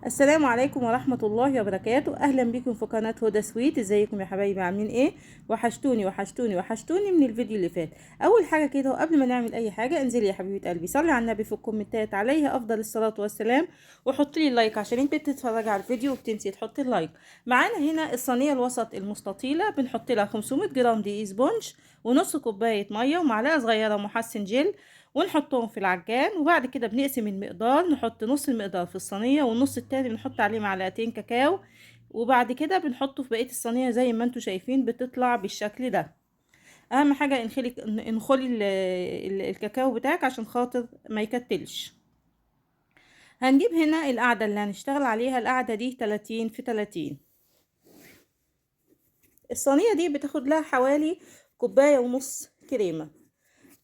السلام عليكم ورحمة الله وبركاته. أهلا بكم في قناة هدى سويت. ازيكم يا حبايبي؟ عاملين ايه؟ وحشتوني وحشتوني وحشتوني من الفيديو اللي فات. أول حاجة كده وقبل ما نعمل أي حاجة، انزلي يا حبيبة قلبي صلي على النبي في الكومنتات عليه أفضل الصلاة والسلام، وحطي لي ال like عشان انت بتتفرجي على الفيديو وبتنسي تحطي ال like. معانا هنا الصينية الوسط المستطيلة، بنحط لها 500 جرام دقيق sponge ونص كوباية مية ومعلقة صغيرة محسن جل، ونحطهم في العجان. وبعد كده بنقسم المقدار، نحط نص المقدار في الصينية والنص التاني بنحط عليه معلقتين كاكاو، وبعد كده بنحطه في بقية الصينية زي ما انتوا شايفين بتطلع بالشكل ده. اهم حاجة انخلي الكاكاو بتاعك عشان خاطر ما يكتلش. هنجيب هنا القاعدة اللي هنشتغل عليها، القاعدة دي 30 في 30. الصينية دي بتاخد لها حوالي كوباية ونص كريمة.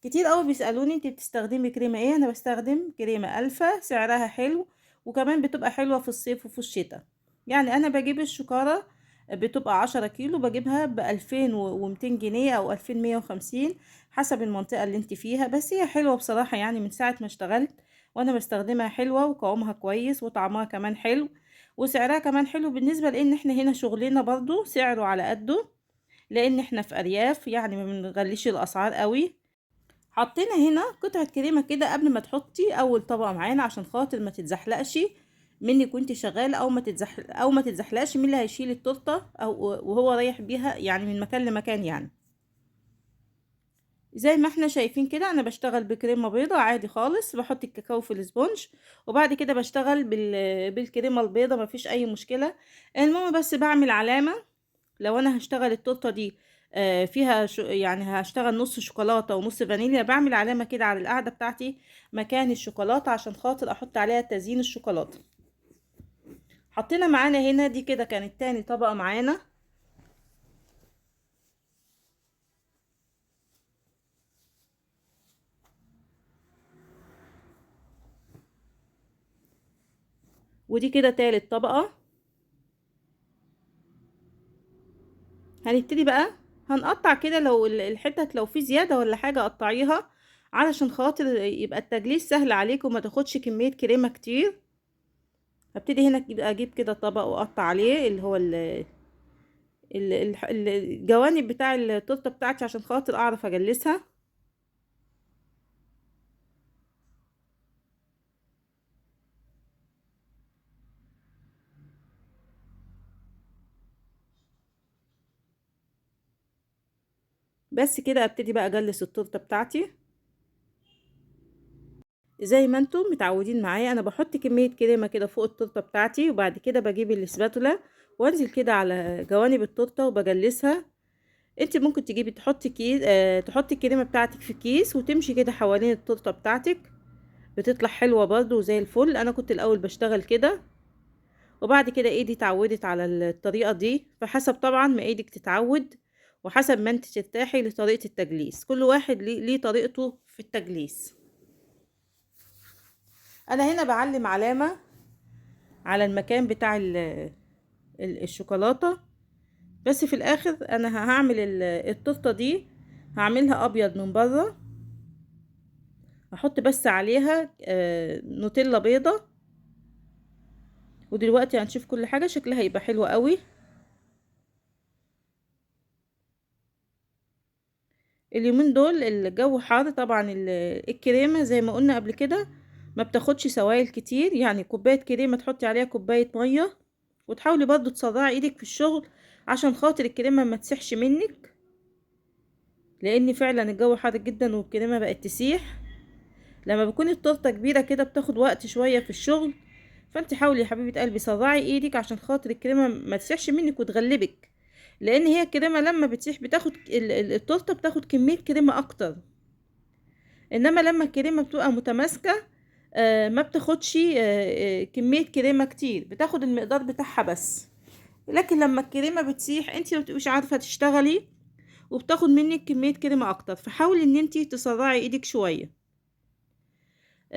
كتير قوي بيسألوني انت بتستخدمي كريمة ايه؟ انا بستخدم كريمة ألفا، سعرها حلو وكمان بتبقى حلوة في الصيف وفي الشتاء. انا بجيب الشكارة بتبقى 10 كيلو، بجيبها بألفين ومتين جنيه او 2150 حسب المنطقة اللي انت فيها، بس هي حلوة بصراحة. من ساعة ما اشتغلت وانا بستخدمها حلوة، وقوامها كويس وطعمها كمان حلو وسعرها كمان حلو، بالنسبة لان احنا هنا شغلنا برضو سعره على قده، لان احنا في ارياف ما بنغليش الاسعار قوي. حطينا هنا قطعة كريمة كده قبل ما تحطي أول طبقة معانا عشان خاطر ما تتزحلقش منك وانت شغالة، أو ما تتزحلقش من اللي هيشيل التورتة أو وهو رايح بيها من مكان لمكان. زي ما احنا شايفين كده أنا بشتغل بكريمة بيضة عادي خالص، بحط الكاكاو في الاسبونج وبعد كده بشتغل بالكريمة البيضة، مفيش أي مشكلة. المهم بس بعمل علامة لو أنا هشتغل التورتة دي، فيها شو، يعني هشتغل نص شوكولاتة ونص فانيليا، بعمل علامة كده على القاعدة بتاعتي مكان الشوكولاتة عشان خاطر أحط عليها تزيين الشوكولاتة. حطينا معانا هنا دي كده كانت تاني طبقة معانا. ودي كده تالت طبقة. هنبتدي بقى هنقطع كده، لو الحتت لو في زيادة ولا حاجة قطعيها علشان خاطر يبقى التجليس سهل عليكم وما تاخدش كمية كريمة كتير. هبتدي هنا اجيب كده طبق واقطع عليه اللي هو الجوانب بتاع التورتة بتاعتي عشان خاطر اعرف اجلسها. بس كده ابتدي بقى اجلس التورتة بتاعتي زي ما انتم متعودين معايا. انا بحط كمية كريمة كده فوق التورتة بتاعتي، وبعد كده بجيب الاسباتولا وانزل كده على جوانب التورتة وبجلسها. انت ممكن تجيبي تحطي كيس، تحطي الكريمة بتاعتك في كيس وتمشي كده حوالين التورتة بتاعتك، بتطلع حلوة برضو وزي الفل. انا كنت الاول بشتغل كده، وبعد كده ايدي اتعودت على الطريقة دي، فحسب طبعا ما ايدك تتعود وحسب ما انت ترتاحي لطريقه التجليس، كل واحد ليه طريقته في التجليس. انا هنا بعلم علامة على المكان بتاع الشوكولاتة، بس في الاخر انا هعمل التورتة دي هعملها ابيض من بره، هحط بس عليها نوتيلا بيضة، ودلوقتي هنشوف كل حاجة شكلها هيبقى حلو قوي. اليومين دول الجو حار طبعا، الكريمة زي ما قلنا قبل كده ما بتاخدش سوائل كتير، كوباية كريمة تحطي عليها كوباية مية، وتحاولي برضو تسرعي ايدك في الشغل عشان خاطر الكريمة ما تسيحش منك، لان فعلا الجو حار جدا والكريمة بقت تسيح. لما بيكون التورتة كبيرة كده بتاخد وقت شوية في الشغل، فانت حاولي يا حبيبة قلبي سرعي ايدك عشان خاطر الكريمة ما تسيحش منك وتغلبك، لان هي الكريمة لما بتسيح بتاخد التورتة بتاخد كمية كريمة اكتر، انما لما الكريمة بتبقى متماسكة، ما بتاخدش كمية كريمة كتير، بتاخد المقدار بتاعها بس. لكن لما الكريمة بتسيح انت ما بتبقيش عارفة تشتغلي وبتاخد منك كمية كريمة اكتر، فحاولي ان انت تسرعي ايدك شوية.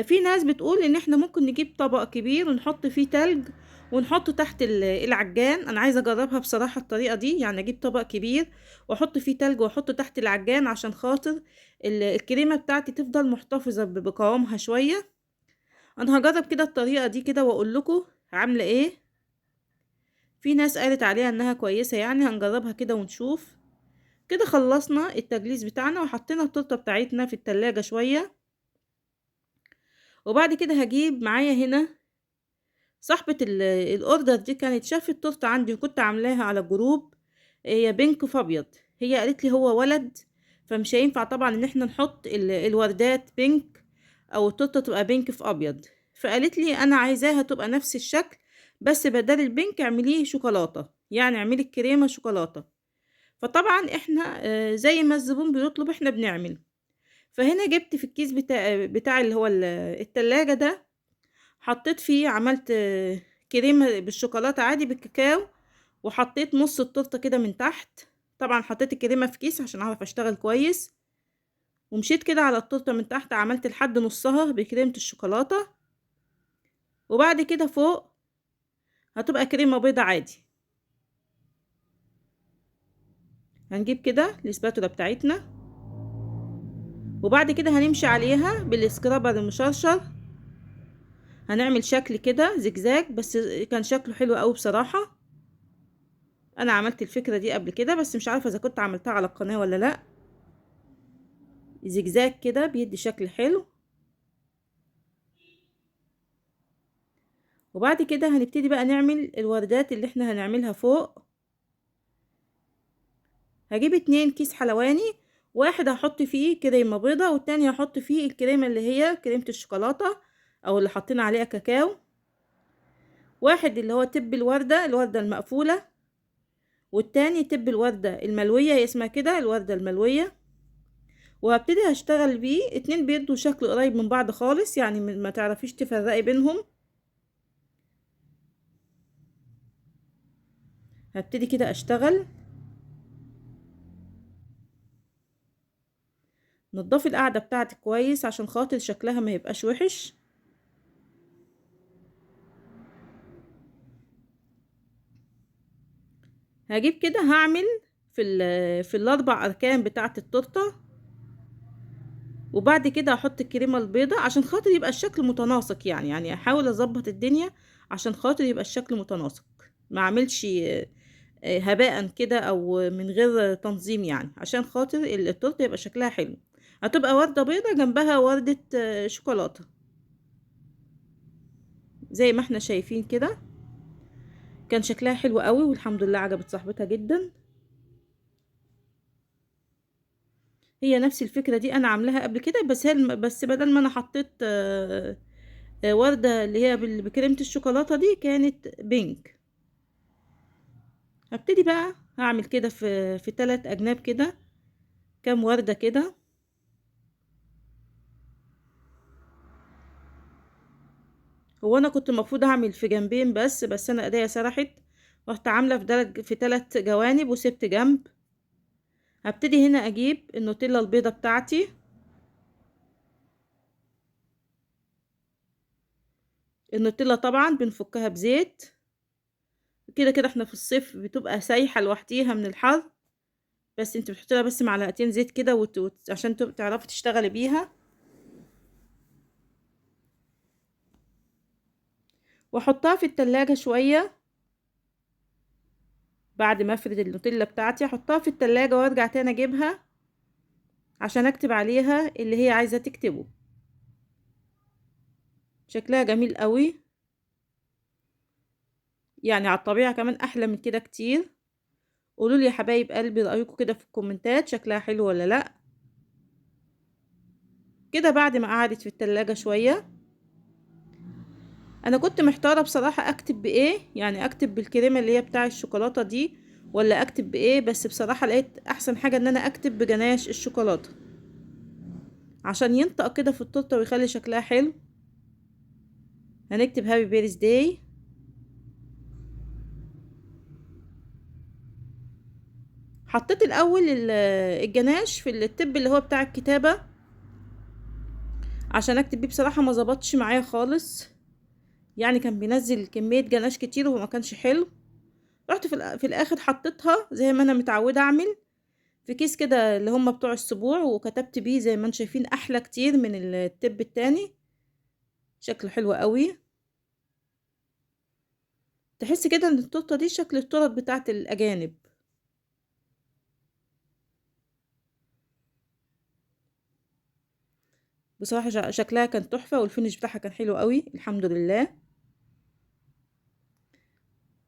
في ناس بتقول ان احنا ممكن نجيب طبق كبير ونحط فيه تلج ونحطه تحت العجان. انا عايزة اجربها بصراحة الطريقة دي، اجيب طبق كبير واحط فيه تلج واحطه تحت العجان عشان خاطر الكريمة بتاعتي تفضل محتفظة بقوامها شوية. انا هجرب كده الطريقة دي كده واقول لكم عاملة ايه. في ناس قالت عليها انها كويسة، يعني هنجربها كده ونشوف. كده خلصنا التجليس بتاعنا وحطينا التورتة بتاعتنا في التلاجة شوية. وبعد كده هجيب معايا هنا صاحبة ال order دي، كانت شافت التورتة عندي وكنت عاملاها على ال group، هي pink في ابيض. هي قالت لي هو ولد، فمش هينفع طبعا ان احنا نحط الوردات pink او التورتة تبقى pink في ابيض. فقالت لي انا عايزاها تبقى نفس الشكل، بس بدل ال pink اعمليه شوكولاتة، يعني اعملي الكريمة شوكولاتة. فطبعا احنا زي ما الزبون بيطلب احنا بنعمل. فهنا جبت في الكيس بتاع اللي هو التلاجة ده، حطيت فيه، عملت كريمة بالشوكولاتة عادي بالكاكاو، وحطيت نص التورتة كده من تحت. طبعا حطيت الكريمة في كيس عشان اعرف اشتغل كويس، ومشيت كده على التورتة من تحت، عملت لحد نصها بكريمة الشوكولاتة. وبعد كده فوق هتبقى كريمة بيضة عادي. هنجيب كده الاسباتولا بتاعتنا، وبعد كده هنمشي عليها بال scraper المشرشر، هنعمل شكل كده زجزاج، بس كان شكله حلو قوي بصراحة. انا عملت الفكرة دي قبل كده، بس مش عارفة اذا كنت عملتها على القناة ولا لا. زجزاج كده بيدي شكل حلو. وبعد كده هنبتدي بقى نعمل الوردات اللي احنا هنعملها فوق. هجيب 2 كيس حلواني، واحد هحط فيه كريمة بيضة، والتاني هحط فيه الكريمة اللي هي كريمة الشوكولاتة او اللي حطينا عليها كاكاو. واحد اللي هو تب الوردة، الوردة المقفولة، والتاني تب الوردة الملوية، هي اسمها كده الوردة الملوية. وهبتدي هشتغل بيه. 2 بيدوا شكل قريب من بعض خالص، يعني ما تعرفيش تفرقي بينهم. هبتدي كده اشتغل. نضفي القاعدة بتاعتك كويس عشان خاطر شكلها ما يبقاش وحش. هجيب كده هعمل في الاربع اركان بتاعت التورتة، وبعد كده هحط الكريمة البيضاء عشان خاطر يبقى الشكل متناسق. يعني احاول اظبط الدنيا عشان خاطر يبقى الشكل متناسق، ما اعملش هباء كده او من غير تنظيم، عشان خاطر التورتة يبقى شكلها حلو. هتبقى ورده بيضاء جنبها ورده شوكولاتة زي ما احنا شايفين كده. كان شكلها حلو قوي والحمد لله عجبت صاحبتها جدا. هي نفس الفكرة دي انا عاملاها قبل كده، بس بدل ما انا حطيت وردة اللي هي بكريمة الشوكولاتة دي كانت بينك. هبتدي بقى هعمل كده في 3 اجناب كده كام وردة كده. هو انا كنت المفروض اعمل في جنبين بس انا ايديا سرحت، رحت عاملة في 3 جوانب وسبت جنب. هبتدي هنا اجيب النوتيلا البيضة بتاعتي، النوتيلا طبعا بنفكها بزيت كده كده، احنا في الصيف بتبقى سايحة لوحديها من الحر، بس انت بتحطي لها بس معلقتين زيت كده عشان تعرفي تشتغلي بيها. واحطها في التلاجة شوية بعد ما افرد النوتيلا بتاعتي، احطها في التلاجة وارجع تاني اجيبها عشان اكتب عليها اللي هي عايزة تكتبه. شكلها جميل قوي، على الطبيعة كمان احلى من كده كتير. قولوا لي يا حبايب قلبي رأيكم كده في الكومنتات، شكلها حلو ولا لا. كده بعد ما قعدت في التلاجة شوية، انا كنت محتارة بصراحة اكتب بايه، اكتب بالكريمة اللي هي بتاع الشوكولاتة دي ولا اكتب بايه، بس بصراحة لقيت احسن حاجة ان انا اكتب بجناش الشوكولاتة عشان ينطق كده في التورتة ويخلي شكلها حلو. هنكتب happy birthday. حطيت الاول الجناش في التب اللي هو بتاع الكتابة عشان اكتب بيه، بصراحة ما ظبطش معايا خالص، كان بينزل كمية جناش كتير وما كانش حلو. رحت في الاخر حطيتها زي ما انا متعودة اعمل في كيس كده اللي هم بتوع السبوع، وكتبت بيه زي ما انتم شايفين احلى كتير من التب التاني، شكله حلو قوي. تحس كده ان التورتة دي شكل التورت بتاعت الاجانب. بصراحة شكلها كان تحفة، وال finish بتاعها كان حلو قوي الحمد لله.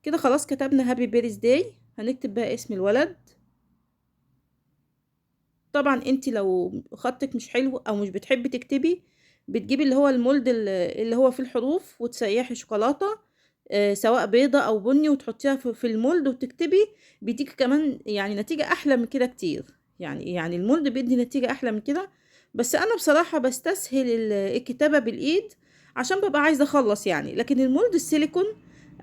كده خلاص كتبنا happy birthday. هنكتب بقى اسم الولد. طبعا انت لو خطك مش حلو او مش بتحبي تكتبي، بتجيبي اللي هو ال mold اللي هو فيه الحروف، وتسيحي شوكولاتة، سواء بيضة او بني، وتحطيها في ال mold وتكتبي، بيديكي كمان نتيجة احلى من كده كتير. يعني ال mold بيدي نتيجة احلى من كده، بس انا بصراحة بستسهل الكتابة بالايد عشان ببقى عايزة اخلص لكن ال mold السيليكون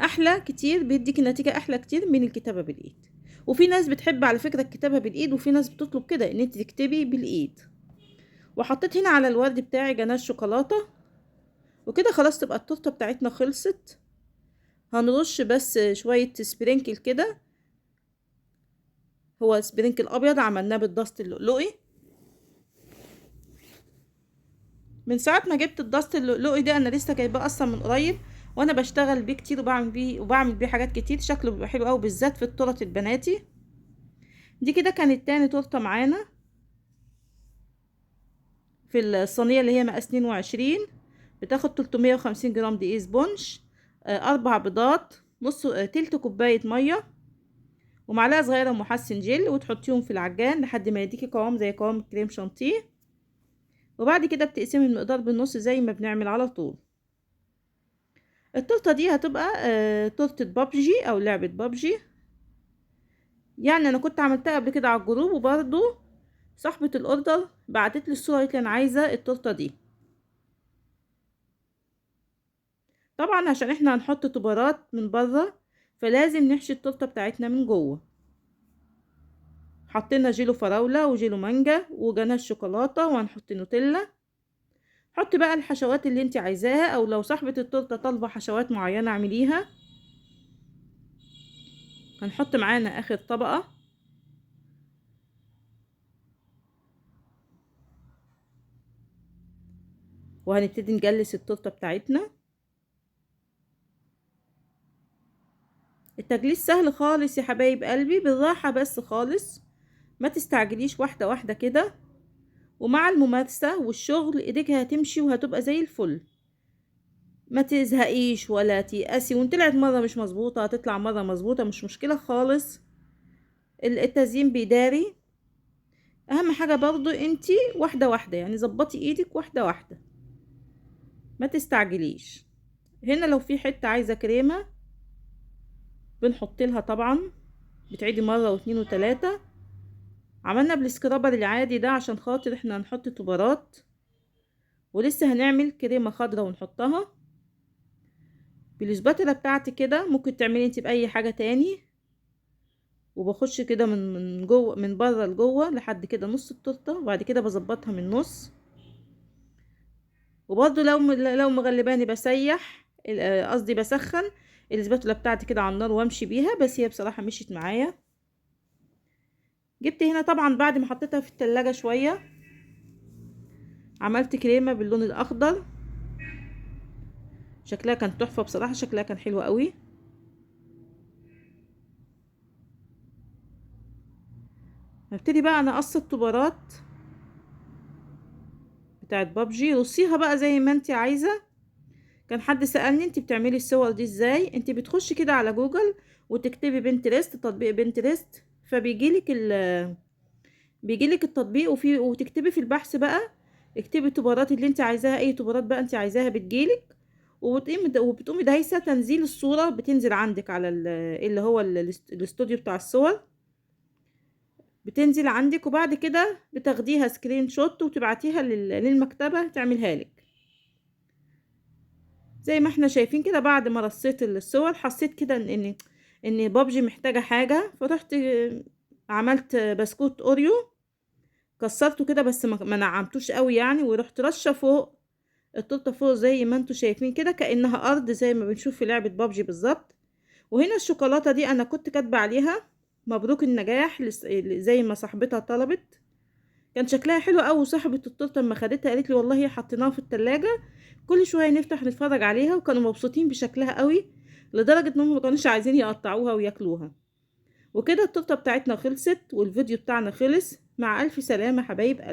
احلى كتير، بيديكي نتيجة احلى كتير من الكتابة بالايد. وفي ناس بتحب على فكرة الكتابة بالايد، وفي ناس بتطلب كده ان انت تكتبي بالايد. وحطيت هنا على الورد بتاعي جناش شوكولاتة. وكده خلاص تبقى التورتة بتاعتنا خلصت. هنرش بس شوية sprinkle كده، هو sprinkle ابيض عملناه بال dust اللؤلؤي. من ساعة ما جبت ال dust اللؤلؤي ده، انا لسه جايباه اصلا من قريب، وانا بشتغل بيه كتير وبعمل بيه حاجات كتير، شكله بيبقى حلو قوي بالذات في التورت البناتي. دي كده كانت تاني تورته معانا في الصينية اللي هي مقاس 22، بتاخد 350 جرام دقيق sponge، 4 بيضات، تلت كوباية مية، ومعلقة صغيرة محسن جل، وتحطيهم في العجان لحد ما يديكي قوام زي قوام الكريم شانتيه. وبعد كده بتقسمي المقدار بالنص زي ما بنعمل على طول. التورتة دي هتبقى تورته بابجي او لعبه بابجي. انا كنت عملتها قبل كده على الجروب، وبرده صاحبه ال order بعتت لي الصورة قالت لي انا عايزه التورتة دي. طبعا عشان احنا هنحط طبارات من بره فلازم نحشي التورتة بتاعتنا من جوه. حطينا جيلو فراوله وجيلو مانجا وجناش شوكولاتة، وهنحط نوتيلا. حطي بقى الحشوات اللي انت عايزاها، او لو صاحبه التورتة طالبه حشوات معينة اعمليها. هنحط معانا اخر طبقه. وهنبتدي نجلس التورتة بتاعتنا. التجليس سهل خالص يا حبايب قلبي، بالراحة بس خالص، ما تستعجليش، واحدة واحدة كده، ومع الممارسة والشغل ايديك هتمشي وهتبقى زي الفل. ما تزهقيش ولا تيأسي، وان طلعت مرة مش مظبوطة هتطلع مرة مظبوطة، مش مشكلة خالص. التزيين بيداري، اهم حاجة برضو انتي واحدة واحدة، ظبطي ايدك واحدة واحدة، ما تستعجليش. هنا لو في حتة عايزة كريمة بنحط لها، طبعا بتعيدي مرة واتنين وتلاتة. عملنا بالسكرابر العادي ده عشان خاطر احنا هنحط طبارات، ولسه هنعمل كريمة خضراء ونحطها بالسباتولا بتاعتي كده. ممكن تعملي انت بأي حاجة تاني. وبخش كده من جوه، من بره لجوه لحد كده نص التورتة، وبعد كده بظبطها من النص. وبرده لو مغلباني بسيح، قصدي بسخن السباتولا بتاعتي كده على النار وامشي بيها، بس هي بصراحة مشيت معايا. جبت هنا طبعا بعد ما حطيتها في التلاجة شوية، عملت كريمة باللون الاخضر، شكلها كان تحفة بصراحة، شكلها كان حلو قوي. هبتدي بقى انا اقص الطبارات بتاعت بابجي، رصيها بقى زي ما انت عايزة. كان حد سألني انت بتعملي الصور دي ازاي؟ انت بتخشي كده على جوجل وتكتبي بنترست، تطبيق بنترست، فبيجيلك بيجيلك التطبيق، وتكتبي في البحث بقى، اكتبي الطبارات اللي انت عايزاها، اي طبارات بقى انت عايزاها بتجيلك، وبتقومي دايسه تنزيل الصورة، بتنزل عندك على اللي هو الاستوديو بتاع الصور، بتنزل عندك، وبعد كده بتاخديها screenshot وتبعتيها للمكتبه تعملها لك. زي ما احنا شايفين كده بعد ما رصيت الصور حسيت كده ان بابجي محتاجه حاجة، فرحت عملت بسكوت اوريو، كسرته كده بس ما نعمتوش قوي ورحت رشه فوق التورتة فوق زي ما انتوا شايفين كده، كانها ارض زي ما بنشوف في لعبه بابجي بالظبط. وهنا الشوكولاتة دي انا كنت كاتبه عليها مبروك النجاح زي ما صاحبتها طلبت، كان شكلها حلو قوي. وصاحبه التورتة لما خدتها قالت لي والله حطيناها في التلاجة كل شوية نفتح نتفرج عليها، وكانوا مبسوطين بشكلها قوي. لدرجة انهم ما كانوش عايزين يقطعوها وياكلوها. وكده التورتة بتاعتنا خلصت، والفيديو بتاعنا خلص. مع الف سلامه حبايب قلبي.